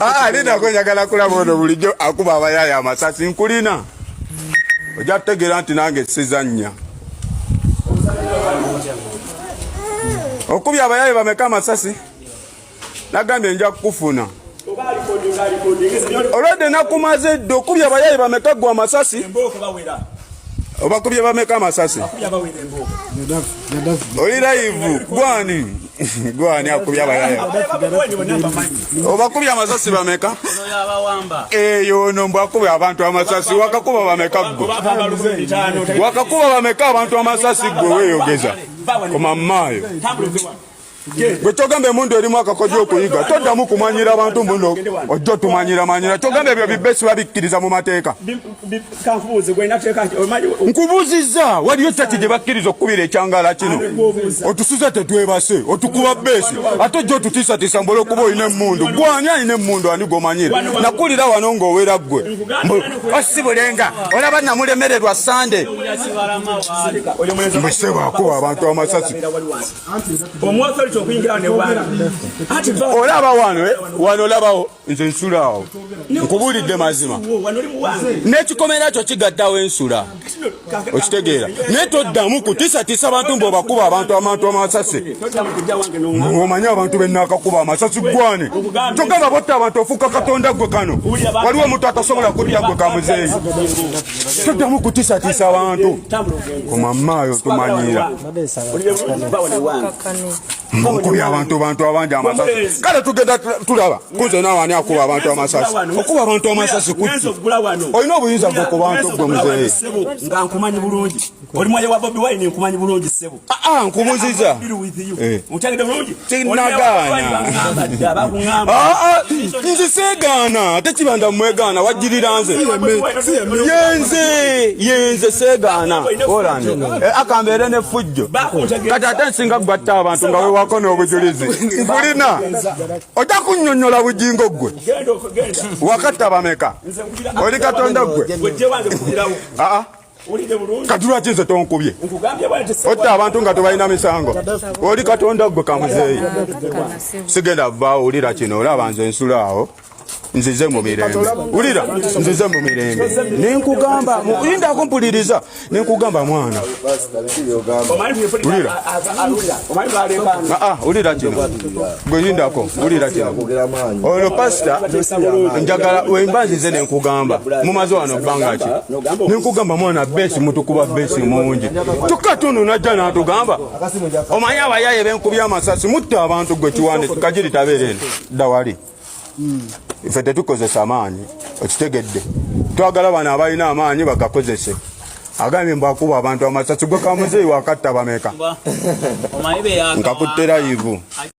Ah, linako njagala kulaba ono bulijjo akuba abayaaya amasasi. Nkulina, ojja kutegeera nti nange sizannya. Okubye abayaye bameka amasasi? Nagambye nja kukufuna. Olwedde nakumaze dda. Okubye abayaye bameka gwe amasasi? Obakubye bameka amasasi? Oli live. Gwani gwani akubye abayaya? Obakubye amasasi bameka? Eyo ono mbu akubye abantu amasasi. Wakakuba bameka gwe? Wakakuba bameka abantu amasasi gwe? Weeyogeza komamaayo gwe. Kyogamba emundu erimu akakojo okuyiga. Toddamu kumanyira abantu mbuno, ojja otumanyira manyira. Kyogamba ebyo bibesi babikkiriza mu mateeka? Nkubuuzizza, waliyo kyaki gye bakkiriza okukubira ekyangala kino? Otusuze tetwebase, otukuba beesi, ate ojja otutiisatiisa mbu olwokuba olina emmundu. Gwani alina emmundu? Ani gwomanyira? Nakulira wano ng'owera ggwe osi bulenga olaba namulemererwa Sande mbwe abantu amasasi. Olaba wano, eh? Wano olabawo nze nsula awo. Nkubuulidde mazima, n'ekikomera kyo kigattawo ensula, okitegeera? Naye toddamu kutiisatiisa abantu mbu obakuba abantu amasasi. Omanyi abantu benakakuba amasasi gwani? Togamba botta abantu ofuuka Katonda gwe. Kano waliwo omuntu atasobola kutya gwe kamuzeeyi. Toddamu kutiisatiisa abantu komamaayo, tumanyira nkubya abantu bantu abangi amasasi. Kale tugenda tulaba kunze naawe ani akuba abantu amasasi. Okuba abantu amasasi kuki? Olina obuyinza gwe ku bantu gwe muzeeyi? Nga nkumanyi bulungi, oli mwaye wa Bobi Wine, nkumanyi bulungi, ssebo. Ah, nkubuziza. Okyagedde bulungi. Sinagaana. Ah, ah, nze seegaana, ate kibanda mwegaana wajjirira nze yenze yenze seegaana olandi akambeere nefujjo. Kati ate nsinga gwatta abantu nga wewako n'obujulizi. Nkulina, ojja kunnyonnyola Bugingo ggwe wakatta bameka? Oli Katonda ggwe? Aa, kati lwaki nze tonkubye? Otta abantu nga tebalina misango. Oli Katonda ggwe kamuzeeyi? Sigenda vaawo. Wulira kino, olaba nze nsula awo, nzize mu mirembe. Wulira, nzize mu mirembe nenkugamba, lindako mpuliriza, nenkugamba mwana, wulira. Ah, wulira kino gwe, lindako, wulira kino. Ono pasita njagala wemba nzize nenkugamba mumaze wano bbanga ki, nenkugamba mwana, besi mutukuba besi mungi, kyokka tuno najja n'atugamba omanyi abayaye benkubya amasasi. Mutta abantu gwe kiwande kagiri tabeera eno dda wali. Ffe tetukozesa maanyi, okitegedde? Twagala bano abalina amaanyi bagakozese. Agambye mbu akuba abantu amasasi. Gwe kamuzeeyi wakatta bameka? Nkakutte live.